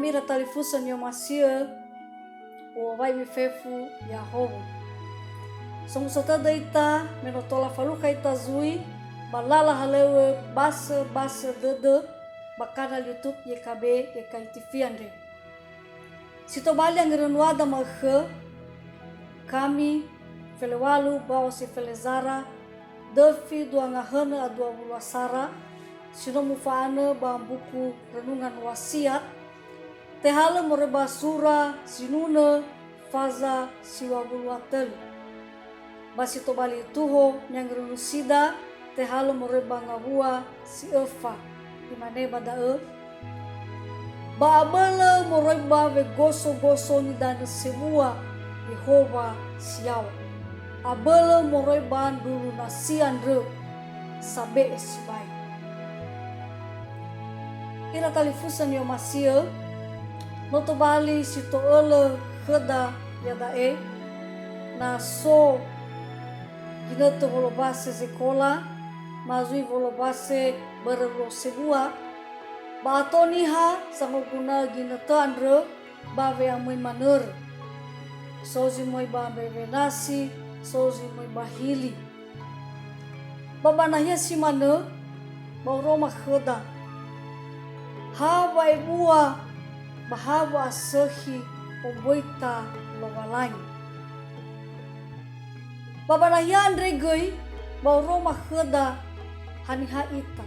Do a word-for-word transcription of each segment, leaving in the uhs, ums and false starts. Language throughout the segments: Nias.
Ira talifusö ni'omasi'ö, u'owai'mi fefu ya'ahowu. Somuso tödö ita me no tola falukha ita zui ba lala halöŵö basöbasö dödö ba kanal YouTube Y K B Y K I T V andre. Si tobali angerönuada ma'ökhö, kami, Felewalu Bao Sifelezara, döfi dua ngahönö a dua wulu asara, si no mufa'anö ba mbuku Renungan Wasiat, tehalö moroi ba sura zinunö faza si ua wulu a tölu. Ba si tobali tuho ni'angerönusida tehalö moroi ba ngawua si öfa, imane ba da'ö, ba abölö moroi ba wegosogoso nidanö sebua Yehowa si yaŵa. Abölö moroi ba ndruru nasi andrö sabe'e sibai. Ira talifusö ni'omasi'ö, no tobali si to'ölö khöda iada'e, na so ginötö wolombase zekola, ma zui wolombase börö luo sebua, ba ato niha sangoguna'ö ginötö andrö ba we'amöi manörö. So zi möi ba mbewe nasi, so zi möi ba hili. Ba ba nahia si manö, ba oroma khöda ha wa'ebua ba ha wa'asökhi omböita Lowalangi. Ba ba nahia andre göi ba oroma khöda haniha ita.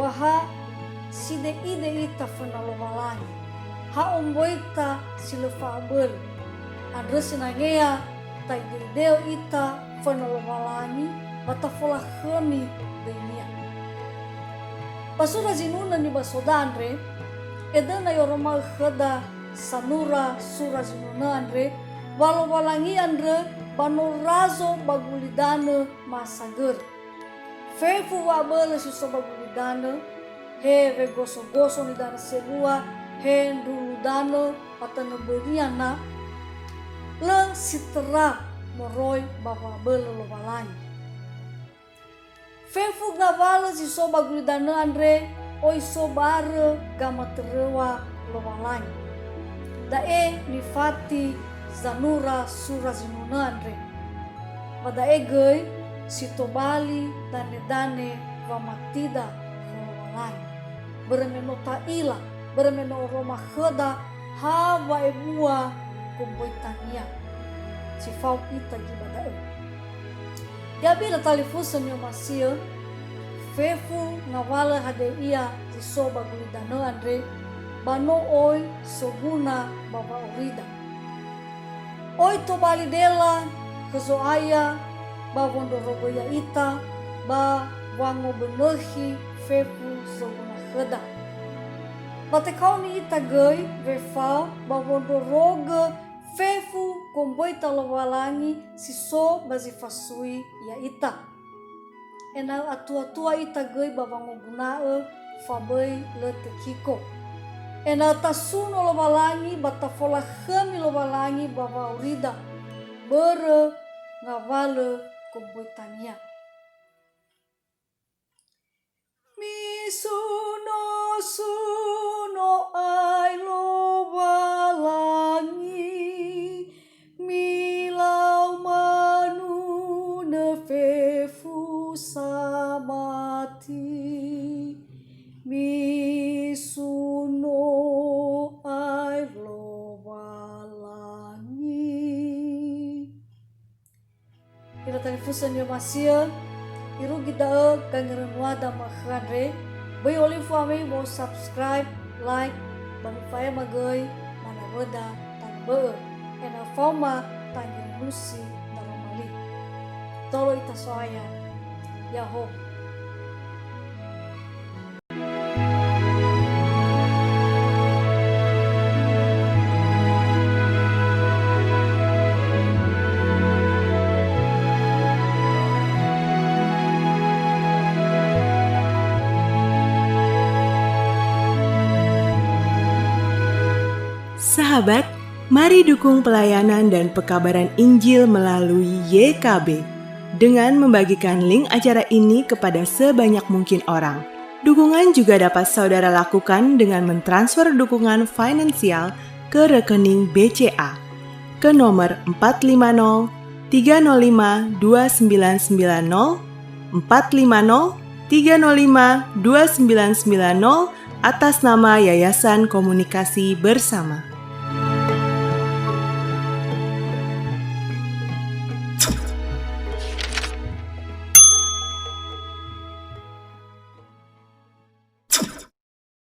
Wa ha side'ide ita föna Lowalangi, ha omböita si lö fa'abölö. Andrö sinangea ta'ide'ideo ita föna Lowalangi ba tafolakhömi döinia. Ba sura zinunö nibasoda andre, edöna i'oroma'ö khöda sanura sura zinunö andre, wa Lowalangi andrö ba no razo ba gulidanö ma'asagörö. Fefu wa'abölö si so ba gulidanö, he wegosogoso nidanö sebua, he ndruru danö ba tanö mbönia na, lö si töra moroi ba wa'abölö Lowalangi. Fefu ngawalö zi so ba gulidanö andre oi so barö gamatöröŵa Lowalangi. Da'e nifati zanura sura zinunö andre. Ba da'e göi si tobali danedane wamatida khö Lowalangi. Börö me no ta'ila, börö me no oroma khöda ha wa'ebua gomböitania. Si fao ita göi ba da'ö. Ya'ami ira talifusö ni'omasi'ö, fefu ngawalö hadia ia zi so ba gulidanö andre, ba no oi soguna ba wa'aurida. Oi tobali dela khö Zo'aya ba wondrorogö ya'ita ba wangobönökhi fefu zoguna khöda. Ba tekaoni ita göi wefao ba wondrorogö fefu gomböita Lowalangi si so ba zi fasui ya'ita. Ena'ö atuatua ita göi ba wangoguna'ö faböi lö tekiko. Ena'ö tasuno Lowalangi ba tafolakhömi Lowalangi ba wa'aurida, börö ngawalö gomböitania. Misunosuno ai Lowalangi, milau manunö fefu samati. Misuno ai Lowalangi. Ira talifusö ni'omasi'ö, irugi da'ö gangerönuada ma'ökhö andre, böi olifu ami wa'o subscribe, like, ba mifa'ema göi manawöda tanö bö'ö, ena'ö faoma tangerönusi daroma li. Tolo ita So'aya, ya'ahowu. Sahabat, mari dukung pelayanan dan pekabaran Injil melalui Y K B dengan membagikan link acara ini kepada sebanyak mungkin orang. Dukungan juga dapat saudara lakukan dengan mentransfer dukungan finansial ke rekening B C A ke nomor empat lima nol tiga nol lima dua sembilan sembilan nol, empat lima nol tiga nol lima dua sembilan sembilan nol, atas nama Yayasan Komunikasi Bersama.